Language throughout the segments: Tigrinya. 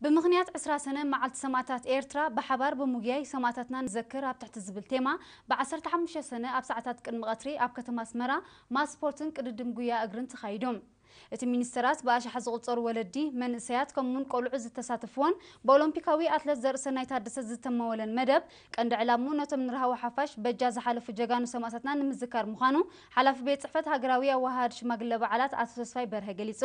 ብምኽንያት ዕስራ ሰነ መዓልቲ ሰማእታት ኤርትራ ብሓባር ብምጉያይ ሰማእታትና ንዘክር ኣብ ትሕቲ ዝብል ቴማ ብ ዓሰርተ ሓሙሽተ ሰነ ኣብ ሰዓታት ቅድሚ ቀትሪ ኣብ ከተማ ኣስመራ ማስ ስፖርትን ቅድድም ጉያ እግርን ተኻይዱ። እቲ ሚኒስተራት ብኣሽሓት ዝቑጸሩ ወለዲ፣ መንእሰያት ከምኡውን ቆልዑ ዝተሳተፍዎን ብኦሎምፒካዊ ኣትለት ዘርእሰናይ ታደሰ ዝተመወለን መደብ ቀንዲ ዕላምኡ ነቶም ንርሃዊ ሓፋሽ በጃ ዝሓለፉ ጀጋኑ ሰማእታትና ንምዝካር ምዃኑ ሓላፊ ቤት ጽሕፈት ሃገራዊ ኣወሃሃዲ ሽማግለ በዓላት ኣቶ ተስፋይ በርሀ ገሊጹ።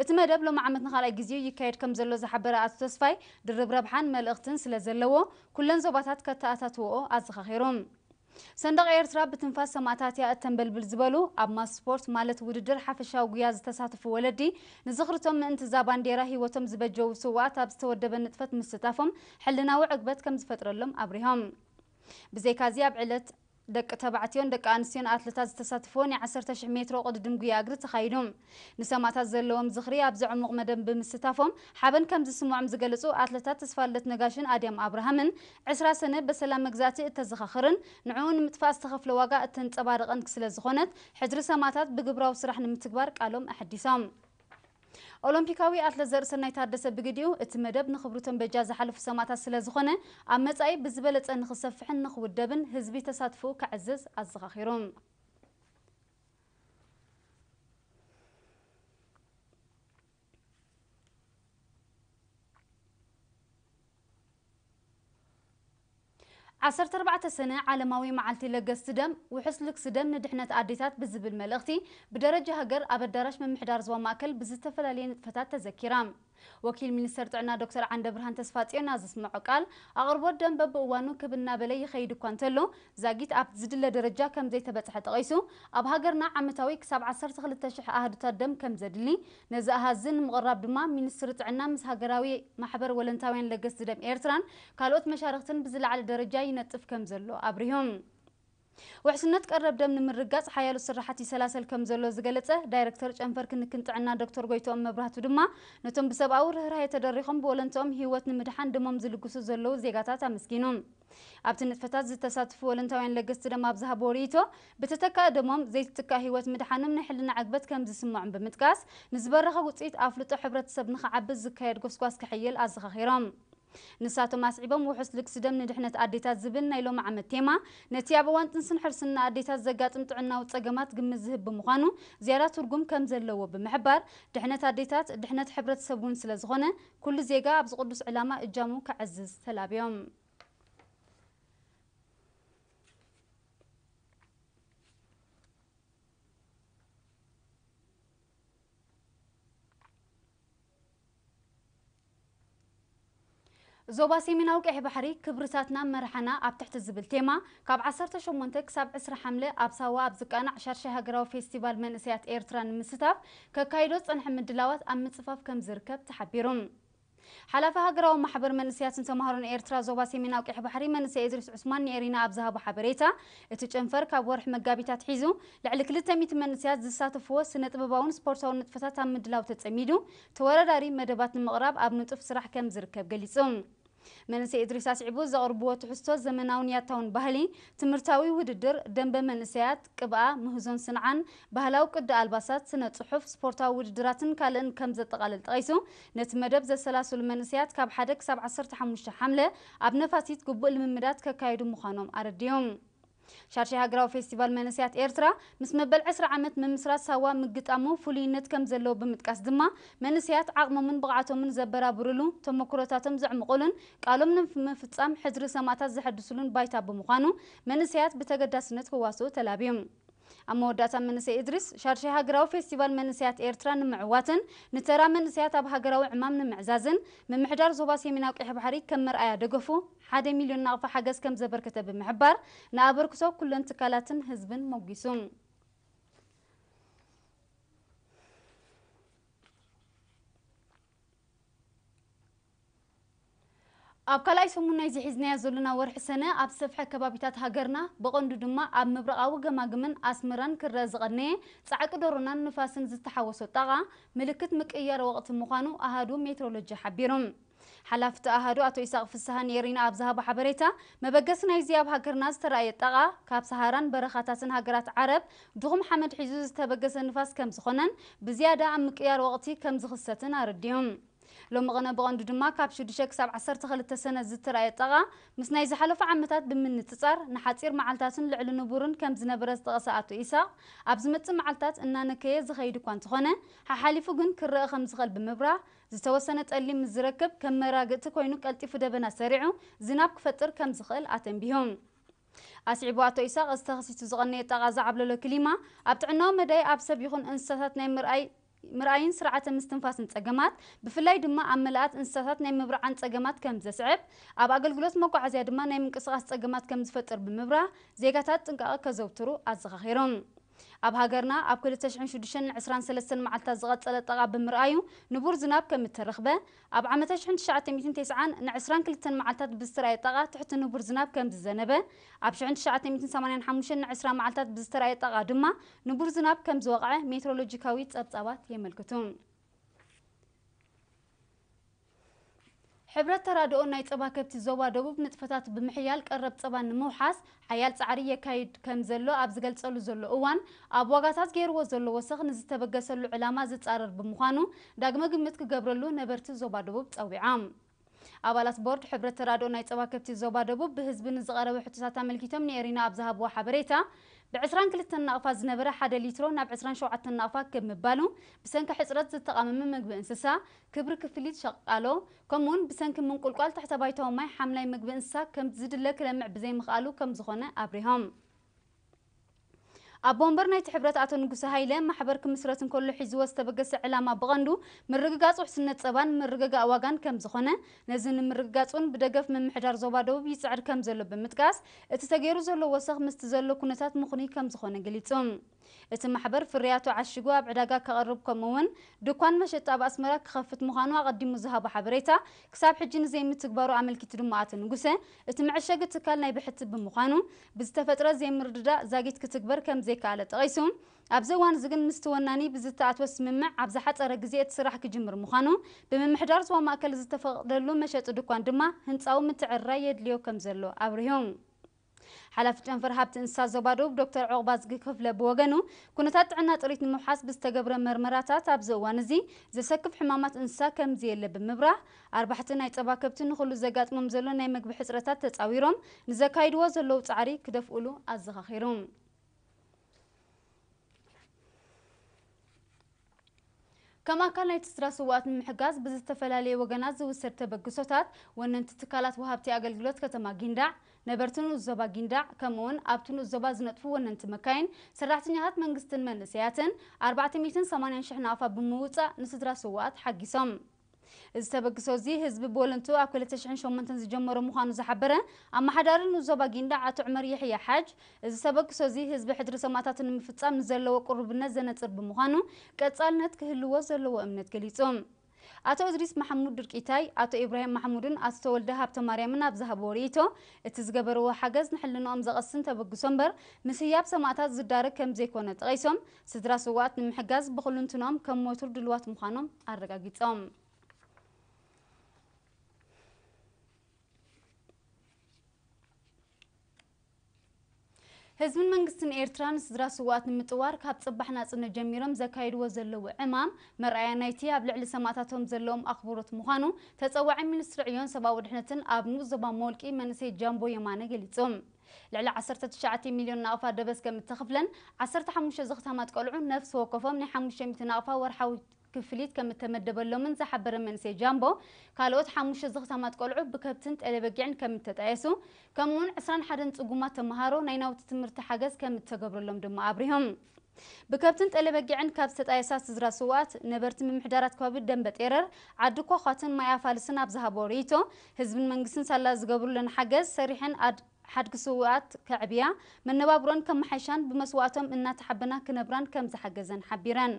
እቲ መደብ ሎሚ ዓመት ንኻልኣይ ግዜኡ ይካየድ ከም ዘሎ ዝሓበረ ኣቶ ተስፋይ፣ ድርብ ረብሓን መልእኽትን ስለ ዘለዎ፣ ኩለን ዞባታት ከተኣታትወኦ ኣዘኻኺሩ። ሰንደቕ ኤርትራ ብትንፋስ ሰማእታት እያ እተንበልብል ዝበሉ ኣብ ማስ ስፖርት ማለት ውድድር ሓፈሻዊ ጉያ ዝተሳተፉ ወለዲ፣ ንዝኽርቶም ምእንቲ እዛ ባንዴራ ህይወቶም ዝበጀዉ ስውኣት ኣብ ዝተወደበ ንጥፈት ምስታፎም ሕልናዊ ዕግበት ከም ዝፈጥረሎም ኣብሪሆም። ብዘይካዚ ኣብ ዕለት ደቂ ተባዕትዮን ደቂ ኣንስትዮን ኣትለታት ዝተሳተፍዎ ናይ ዓሰርተ ሽሕ ሜትሮ ቅድድም ጉያ እግሪ ተኻይዱ። ንሰማእታት ዘለዎም ዝኽሪ ኣብዚ ዕሙቕ መደብ ብምስታፎም ሓበን ከም ዝስምዖም ዝገለጹ ኣትለታት ተስፋልደት ነጋሽን ኣድያም ኣብርሃምን፣ ዕስራ ሰነ በሰላ መግዛእቲ እተዘኻኽርን ንዕኡ ንምጥፋእ ዝተኸፍለ ዋጋ እተንጸባርቕን ስለ ዝኾነት፣ ሕድሪ ሰማእታት ብግብራዊ ስራሕ ንምትግባር ቃሎም ኣሐዲሶም። ኦሎምፒካዊ ኣትለት ዘርእሰናይ ታደሰ ብግዲኡ፣ እቲ መደብ ንኽብርቶም በጃ ዝሓለፉ ሰማእታት ስለ ዝኾነ፣ ኣብ መጻኢ ብዝበለጸ ንኽሰፍሕን ንኽውደብን ህዝቢ ተሳትፎኡ ከዕዝዝ ኣዘኻኺሩ። ዓሰርተ ኣርባዕተ ሰነ ዓለማዊ መዓልቲ ለገስቲ ደም፣ ውሑስ ልግሲ ደም ንድሕነት ኣዴታት ብዝብል መልእኽቲ፣ ብደረጃ ሃገር ኣብ ኣዳራሽ ምምሕዳር ዞባ ማእከል ብዝተፈላለየ ንጥፈታት ተዘኪራ። ወኪል ሚኒስተር ጥዕና ዶክተር ዓንደብርሃን ተስፋጽዮን ኣብ ዘስምዖ ቃል፣ ኣቕርቦት ደም በብእዋኑ ክብ እናበለ ይኸይድ እኳ እንተሎ፣ ዛጊት ኣብ ዝድለ ደረጃ ከም ዘይተበጽሐ ጠቒሱ፣ ኣብ ሃገርና ዓመታዊ ክሳብ ዓሰርተ ክልተ ሽሕ ኣሃዱታት ደም ከም ዘድሊ፣ ነዚ ኣሃዝ እዚ ንምቕራብ ድማ ሚኒስትሪ ጥዕና ምስ ሃገራዊ ማሕበር ወለንታውያን ለገስቲ ደም ኤርትራን ካልኦት መሻርኽትን ብዝለዓለ ደረጃ ይነጥፍ ከም ዘሎ ኣብሪሁ። ውሕስነት ቀረብ ደም ንምርግጋጽ ሓያሎ ስራሓት ይሰላሰል ከም ዘሎ ዝገለጸ ዳይረክተር ጨንፈር ክንክን ጥዕና ዶክተር ጎይትኦም መብራህቱ ድማ፣ ነቶም ብሰብኣዊ ርህራሄ ተደሪኾም ብወለንትኦም ህይወት ንምድሓን ደሞም ዝልግሱ ዘለዉ ዜጋታት ኣመስጊኑ። ኣብቲ ንጥፈታት ዝተሳተፉ ወለንታውያን ለገስቲ ደም ኣብ ዝሃብዎ ርእይቶ፣ ብተተካኢ ደሞም ዘይትትካእ ህይወት ምድሓኖም ናይ ሕልና ዕግበት ከም ዝስምዖም ብምጥቃስ፣ ንዝበረኸ ውጽኢት ኣፍልጦ ሕብረተሰብ ንኽዓቢ ዝካየድ ጎስጓስ ክሕይል ኣዘኻኺሮም። ንሳቶም ኣስዒቦም፣ ውሑስ ልግሲ ደም ንድሕነት ኣዴታት ዝብል ናይ ሎሚ ዓመት ቴማ፣ ነቲ ኣብ እዋን ጥንስን ሕርስና ኣዴታት ዘጋጥም ጥዕናዊ ጸገማት ግምት ዝህብ ብምዃኑ፣ ዝያዳ ትርጉም ከም ዘለዎ ብምሕባር፣ ድሕነት ኣዴታት፣ ድሕነት ሕብረተሰብ እውን ስለ ዝኾነ፣ ኩሉ ዜጋ ኣብዚ ቅዱስ ዕላማ እጃሙ ከዕዝዝ ተላብዮም። ዞባ ሰሜናዊ ቀይሕ ባሕሪ ክብርታትና መርሓና ኣብ ትሕቲ ዝብል ቴማ፣ ካብ ዓሰርተ ሸሞንተ ክሳብ ዕስራ ሓምለ ኣብ ሳዋ ኣብ ዝቃናዕ ሻድሻይ ሃገራዊ ፌስቲቫል መንእሰያት ኤርትራ ንምስታፍ ከካይዶ ዝጸንሐ ምድላዋት ኣብ ምጽፋፍ ከም ዝርከብ ተሓቢሩ። ሓላፊ ሃገራዊ ማሕበር መንእሰያትን ተማሃሮን ኤርትራ ዞባ ሰሜናዊ ቀይሕ ባሕሪ መንእሰይ እድሪስ ዑስማን ንኤሪና ኣብ ዝሃቦ ሓበሬታ፣ እቲ ጨንፈር ካብ ወርሒ መጋቢት ኣትሒዙ ልዕሊ ክልተ ሚእቲ መንእሰያት ዝሳተፍዎ ስነ ጥበባውን ስፖርታውን ንጥፈታት ኣብ ምድላው ተጸሚዱ፣ ተወዳዳሪ መደባት ንምቕራብ ኣብ ንጡፍ ስራሕ ከም ዝርከብ ገሊጹ። መንእሰይ እድሪስ ኣስዒቡ ዘቕርብዎ ትሕዝቶ ዘመናውን ያታውን ባህሊ፣ ትምህርታዊ ውድድር፣ ደንበ መንእሰያት፣ ቅብኣ፣ ምህዞን ስንዓን፣ ባህላዊ ቅዲ ኣልባሳት፣ ስነ ጽሑፍ፣ ስፖርታዊ ውድድራትን ካልእን ከም ዘጠቓልል ጠቒሱ፣ ነቲ መደብ ዘሰላስሉ መንእሰያት ካብ ሓደ ክሳብ ዓሰርተ ሓሙሽተ ሓምለ ኣብ ነፋሲት ግቡእ ልምምዳት ከካይዱ ምዃኖም ኣረዲዮም። ሻድሻይ ሃገራዊ ፌስቲቫል መንእሰያት ኤርትራ ምስ መበል ዕስራ ዓመት ምምስራት ሳዋ ምግጣሙ ፍሉይነት ከም ዘለዎ ብምጥቃስ ድማ፣ መንእሰያት ዓቕሞምን ብቕዓቶምን ዘበራብሩሉ፣ ተመኩሮታቶም ዘዕምቑሉን ቃሎም ንምፍጻም ሕድሪ ሰማእታት ዘሐድሱሉን ባይታ ብምዃኑ፣ መንእሰያት ብተገዳስነት ክዋስኡ ተላብዮም። ኣብ መወዳእታ መንእሰይ እድሪስ፣ ሻድሻይ ሃገራዊ ፌስቲቫል መንእሰያት ኤርትራ ንምዕዋትን ንተራ መንእሰያት ኣብ ሃገራዊ ዕማም ንምዕዛዝን፣ ምምሕዳር ዞባ ሰሜናዊ ቀይሕ ባሕሪ ከም መርኣያ ደገፉ ሓደ ሚልዮን ናቕፋ ሓገዝ ከም ዘበርከተ ብምሕባር፣ ንኣበርክቶ ኩለን ትካላትን ህዝብን ሞጒሱ። ኣብ ካልኣይ ሰሙን ናይዚ ሒዝናዮ ዘለና ወርሒ ሰነ፣ ኣብ ዝሰፍሐ ከባቢታት ሃገርና፣ ብቐንዱ ድማ ኣብ ምብራቓዊ ገማግምን ኣስመራን ክረኣ ዝቐነየ ጻዕቂ ደሮናን ንፋስን ዝተሓወሶ ጣቓ፣ ምልክት ምቅይያር ወቕቲ ምዃኑ ኣሃዱ ሜትሮሎጂ ሓቢሩ። ሓላፊ እቲ ኣሃዱ ኣቶ ኢሳቕ ፍስሃ ንኤሪና ኣብ ዝሃቦ ሓበሬታ፣ መበገሲ ናይዚ ኣብ ሃገርና ዝተራእየ ጣቓ፣ ካብ ሰሃራን በረኻታትን ሃገራት ዓረብ ድኹም ሓመድ ሒዙ ዝተበገሰ ንፋስ ከም ዝኾነን፣ ብዝያዳ ኣብ ምቅያር ወቕቲ ከም ዝኽሰትን ኣረዲኦም። ሎሚ ቅነ ብቐንዱ ድማ ካብ ሽዱሽተ ክሳብ ዓሰርተ ክልተ ሰነ ዝተራእየ ጠቓ ምስ ናይ ዝሓለፉ ዓመታት ብምንጽጻር ንሓጺር መዓልታትን ልዕሊ ንቡርን ከም ዝነበረ ዝጠቐሰ ኣቶ ኢሳቕ፣ ኣብ ዝመጽእ መዓልታት እናነከየ ዝኸይድ እኳ እንተኾነ፣ ሓሓሊፉ ግን ክረአ ከም ዝኽእል ብምብራህ፣ ዝተወሰነ ጠሊ ምስ ዝረክብ ከም መራግእቲ ኮይኑ ቀልጢፉ ደበና ሰሪዑ ዝናብ ክፈጥር ከም ዝኽእል ኣተንቢሁ። ኣስዒቡ ኣቶ ኢሳቕ፣ እዚ ተኸሲቱ ዝቐነየ ጠቓ ዝዓብለሎ ክሊማ ኣብ ጥዕናዊ መዳይ ኣብ ሰብ ይኹን እንስሳታት ናይ ምርኣይ ምርኣይን ስርዓተ ምስትንፋስን ጸገማት፣ ብፍላይ ድማ ኣብ መላኣት እንስሳታት ናይ ምብርዓን ጸገማት ከም ዘስዕብ፣ ኣብ ኣገልግሎት መጓዓዝያ ድማ ናይ ምንቅስቓስ ጸገማት ከም ዝፈጥር ብምብራህ፣ ዜጋታት ጥንቃቐ ከዘውትሩ ኣዘኻኺሮም። ኣብ ሃገርና ኣብ ክልተ ሽሕን ሽዱሽተን ንዕስራን ሰለስተን መዓልታት ዝቐጸለ ጠቓ ብምርኣዩ ንቡር ዝናብ ከም እተረኽበ፣ ኣብ ዓመተ ሽሕን ትሽዓተ ሚእትን ተስዓን ንዕስራን ክልተን መዓልታት ብዝተራእየ ጠቓ ትሕቲ ንቡር ዝናብ ከም ዝዘነበ፣ ኣብ ሽሕን ትሽዓተ ሚእትን ሰማንያን ሓሙሽተን ንዕስራ መዓልታት ብዝተራእየ ጠቓ ድማ ንቡር ዝናብ ከም ዝወቕዐ ሜትሮሎጂካዊ ጸብጻባት የመልክቱ። ሕብረት ተራድኦ ናይ ጸባ ከብቲ ዞባ ደቡብ ንጥፈታት ብምሕያል ቀረብ ጸባ ንምውሓስ ሓያል ጻዕሪ የካይድ ከም ዘሎ ኣብ ዝገልጸሉ ዘሎ እዋን፣ ኣብ ዋጋታት ገይርዎ ዘሎ ወሰኽ ንዝተበገሰሉ ዕላማ ዝጻረር ብምዃኑ ዳግመ ግምት ክገብረሉ ነበርቲ ዞባ ደቡብ ጸዊዖም። ኣባላት ቦርድ ሕብረት ተራድኦ ናይ ጸባ ከብቲ ዞባ ደቡብ ብህዝቢ ንዝቐረበ ሕቶታት ኣመልኪቶም ንኤሪና ኣብ ዝሃብዎ ሓበሬታ፣ ብ ዕስራን ክልተን ናቕፋ ዝነበረ ሓደ ሊትሮ ናብ ዕስራን ሸውዓተን ናቕፋ ክብ ምባሉ፣ ብሰንኪ ሕጽረት ዝተቓመመ ምግቢ እንስሳ ክብሪ ክፍሊት ሸቃሎ፣ ከምኡውን ብሰንኪ ምንቁልቋል ትሕተ ባይታዊ ማይ ሓምላይ ምግቢ እንስሳ ከም ዝድለ ክለምዕ ብዘይምኽኣሉ ከም ዝኾነ ኣብሪሆም። ኣቦ ወንበር ናይቲ ሕብረት ኣቶ ንጉሰ ሃይለ፣ ማሕበር ክምስረት እንከሎ ሒዝዎ ዝተበገሰ ዕላማ ብቐንዱ ምርግጋጽ ውሕስነት ጸባን ምርግጋእ ዋጋን ከም ዝኾነ፣ ነዚ ንምርግጋጽ እውን ብደገፍ ምምሕዳር ዞባ ደቡብ ይጽዕር ከም ዘሎ ብምጥቃስ፣ እቲ ተገይሩ ዘሎ ወሰኽ ምስቲ ዘሎ ኩነታት ምኽኑይ ከም ዝኾነ ገሊጹ። እቲ ማሕበር ፍርያቱ ዓሺጉ ኣብ ዕዳጋ ከቕርብ፣ ከምኡ እውን ድኳን መሸጣ ኣብ ኣስመራ ክኸፍት ምዃኑ ኣቐዲሙ ዝሃቦ ሓበሬታ፣ ክሳብ ሕጂ ንዘይምትግባሩ ኣመልኪቱ ድማ ኣቶ ንጉሰ፣ እቲ መዐሸጊ ትካል ናይ ብሕቲ ብምዃኑ፣ ብዝተፈጥረ ዘይምርድዳእ ዛጊት ክትግበር ከም ዘይከኣለ ጠቒሱ፣ ኣብዚ እዋን እዚ ግን ምስቲ ወናኒ ብዝተኣትወ ስምምዕ ኣብ ዝሓጸረ ግዜ እቲ ስራሕ ክጅምር ምዃኑ፣ ብምምሕዳር ዞባ ማእከል ዝተፈቕደሉ መሸጢ ድኳን ድማ ህንጻዊ ምትዕርራይ የድልዮ ከም ዘሎ ኣብሪሁ። ሓላፊ ጨንፈር ሃብቲ እንስሳ ዞባ ደቡብ ዶክተር ዑቕባዝጊ ክፍለ ብወገኑ፣ ኩነታት ጥዕና ጥሪት ንምውሓስ ብዝተገብረ መርመራታት ኣብዚ እዋን እዚ ዘሰክፍ ሕማማት እንስሳ ከም ዘየለ ብምብራህ፣ ኣርባሕቲ ናይ ጸባ ከብቲ ንኹሉ ዘጋጥሞም ዘሎ ናይ መግቢ ሕጽረታት ተጻዊሮም ንዘካይድዎ ዘለዉ ጻዕሪ ክደፍኡሉ ኣዘኻኺሩ። ከም ኣካል ናይቲ ስድራ ስውኣት ንምሕጋዝ ብዝተፈላለየ ወገናት ዝውሰድ ተበግሶታት፣ ወነንቲ ትካላት ወሃብቲ ኣገልግሎት ከተማ ጊንዳዕ፣ ነበርቲ ንኡስ ዞባ ጊንዳዕ፣ ከምኡውን ኣብቲ ንኡስ ዞባ ዝነጥፉ ወነንቲ መካይን፣ ሰራሕተኛታት መንግስትን መንእሰያትን ኣርባዕተ ሚእትን ሰማንያን ሽሕ ናቕፋ ብምውጻእ ንስድራ ስውኣት ሓጊሶም። እዚ ተበግሶ እዚ ህዝቢ ብወለንቱ ኣብ ክልተ ሽሕን ሸሞንተን ዝጀመሮ ምዃኑ ዝሓበረ ኣመሓዳሪ ንኡስ ዞባ ጊንዳዕ ኣቶ ዑመር የሕያ ሓጅ፣ እዚ ተበግሶ እዚ ህዝቢ ሕድሪ ሰማእታቱ ንምፍጻም ንዘለዎ ቅሩብነት ዘነጽር ብምዃኑ ቀጻልነት ክህልዎ ዘለዎ እምነት ገሊጹ። ኣቶ እድሪስ ማሕሙድ ድርቂታይ፣ ኣቶ ኢብራሂም ማሕሙድን ኣቶ ተወልደ ሃብተ ማርያምን ኣብ ዝሃብዎ ርእይቶ፣ እቲ ዝገበርዎ ሓገዝ ንሕልንኦም ዘቐስን ተበግሶ እምበር ምስ ህያብ ሰማእታት ዝዳረግ ከም ዘይኮነ ጠቒሶም፣ ስድራ ስውኣት ንምሕጋዝ ብኹልንትንኦም ከም ወትሩ ድልዋት ምዃኖም ኣረጋጊጾም። ህዝብን መንግስትን ኤርትራ ንስድራ ስውኣት ንምጥዋር ካብ ጽባሕ ናጽነት ጀሚሮም ዘካይድዎ ዘለዉ ዕማም መርኣያ ናይቲ ኣብ ልዕሊ ሰማእታቶም ዘለዎም ኣኽብሮት ምዃኑ ተጸዋዒ ሚኒስትሪ ዕዮን ሰብኣዊ ድሕነትን ኣብ ንኡስ ዞባ መወልቂ መንእሰይ ጃምቦ የማነ ገሊጹ። ልዕሊ ዓሰርተ ትሽዓተ ሚልዮን ናቕፋ ደበስ ከም እተኸፍለን ዓሰርተ ሓሙሽተ ዘኽታማት ቆልዑ ነፍሲ ወከፎም ናይ ሓሙሽተ ሚእቲ ናቕፋ ወርሓዊ ክፍሊት ከም እተመደበሎምን ዝሓበረ መንእሰይ ጃምቦ፣ ካልኦት ሓሙሽተ ዘኽታማት ቆልዑ ብከብትን ጠለበጊዕን ከም እተጣየሱ፣ ከምኡውን ዕስራን ሓደን ጽጉማት ተመሃሮ ናይ ናውቲ ትምህርቲ ሓገዝ ከም እተገብረሎም ድማ ኣብሪሆም። ብከብትን ጠለበጊዕን ካብ ዝተጣየሳ ስድራ ስውኣት፣ ነበርቲ ምምሕዳራት ከባቢ ደንበ ጤረር፣ ዓዲ ኳዃትን ማይ ኣፋልስን ኣብ ዝሃቦ ርእይቶ፣ ህዝብን መንግስትን ሳላ ዝገብሩለን ሓገዝ ሰሪሐን ኣድ-፣ ሓድጊ ስውኣት ከዕብያ፣ መነባብሮን ከመሓይሻን ብመስዋእቶም እናተሓበና ክነብራን ከም ዝሓገዘን ሓቢረን።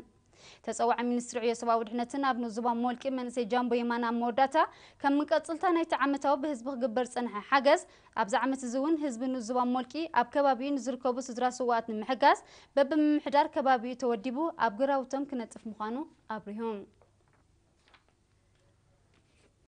ተጸዋዒ ሚኒስትሪ ዕዮ ሰብኣዊ ድሕነትን ኣብ ንኡስ ዞባ መወልቂ መንእሰይ ጃምቦ የማነ ኣብ መወዳእታ፣ ከም መቀጽልታ ናይቲ ዓመታዊ ብህዝቢ ክግበር ዝጸንሐ ሓገዝ፣ ኣብዚ ዓመት እዚ እውን ህዝቢ ንኡስ ዞባ መወልቂ ኣብ ከባቢኡ ንዝርከቡ ስድራ ስውኣት ንምሕጋዝ በብምምሕዳር ከባቢኡ ተወዲቡ ኣብ ግራውቶም ክነጥፍ ምዃኑ ኣብሪሆም።